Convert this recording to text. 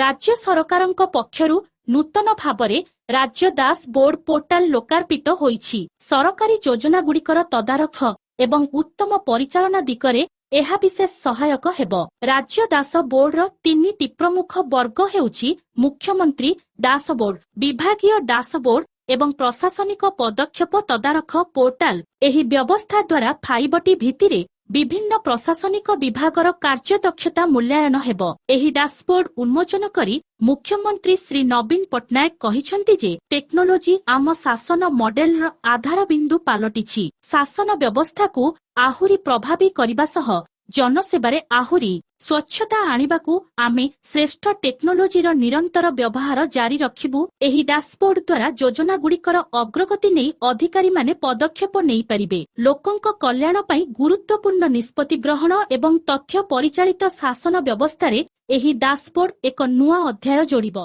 ରାଜ୍ୟ ସରକାରଙ୍କ ପକ୍ଷରୁ ନୂତନ ଭାବରେ ରାଜ୍ୟ ଡାସ୍ ବୋର୍ଡ ପୋର୍ଟାଲ ଲୋକାର୍ପିତ ହୋଇଛି। ସରକାରୀ ଯୋଜନାଗୁଡ଼ିକର ତଦାରଖ ଏବଂ ଉତ୍ତମ ପରିଚାଳନା ଦିଗରେ ଏହା ବିଶେଷ ସହାୟକ ହେବ। ରାଜ୍ୟ ଡାସ ବୋର୍ଡର ତିନିଟି ପ୍ରମୁଖ ବର୍ଗ ହେଉଛି ମୁଖ୍ୟମନ୍ତ୍ରୀ ଡାସ ବୋର୍ଡ, ବିଭାଗୀୟ ଡାସ ବୋର୍ଡ ଏବଂ ପ୍ରଶାସନିକ ପଦକ୍ଷେପ ତଦାରଖ ପୋର୍ଟାଲ। ଏହି ବ୍ୟବସ୍ଥା ଦ୍ୱାରା 5ଟି ଭିତ୍ତିରେ ବିଭିନ୍ନ ପ୍ରଶାସନିକ ବିଭାଗର କାର୍ଯ୍ୟଦକ୍ଷତା ମୂଲ୍ୟାୟନ ହେବ। ଏହି ଡାସବୋର୍ଡ ଉନ୍ମୋଚନ କରି ମୁଖ୍ୟମନ୍ତ୍ରୀ ଶ୍ରୀ ନବୀନ ପଟ୍ଟନାୟକ କହିଛନ୍ତି ଯେ ଟେକ୍ନୋଲୋଜି ଆମ ଶାସନ ମଡେଲର ଆଧାର ବିନ୍ଦୁ ପାଲଟିଛି। ଶାସନ ବ୍ୟବସ୍ଥାକୁ ଆହୁରି ପ୍ରଭାବୀ କରିବା ସହ ଜନସେବାରେ ଆହୁରି ସ୍ୱଚ୍ଛତା ଆଣିବାକୁ ଆମେ ଶ୍ରେଷ୍ଠ ଟେକ୍ନୋଲୋଜିର ନିରନ୍ତର ବ୍ୟବହାର ଜାରି ରଖିବୁ। ଏହି ଡାସବୋର୍ଡ ଦ୍ୱାରା ଯୋଜନାଗୁଡ଼ିକର ଅଗ୍ରଗତି ନେଇ ଅଧିକାରୀମାନେ ପଦକ୍ଷେପ ନେଇପାରିବେ। ଲୋକଙ୍କ କଲ୍ୟାଣ ପାଇଁ ଗୁରୁତ୍ୱପୂର୍ଣ୍ଣ ନିଷ୍ପତ୍ତି ଗ୍ରହଣ ଏବଂ ତଥ୍ୟ ପରିଚାଳିତ ଶାସନ ବ୍ୟବସ୍ଥାରେ ଏହି ଡାସବୋର୍ଡ ଏକ ନୂଆ ଅଧ୍ୟାୟ ଯୋଡ଼ିବ।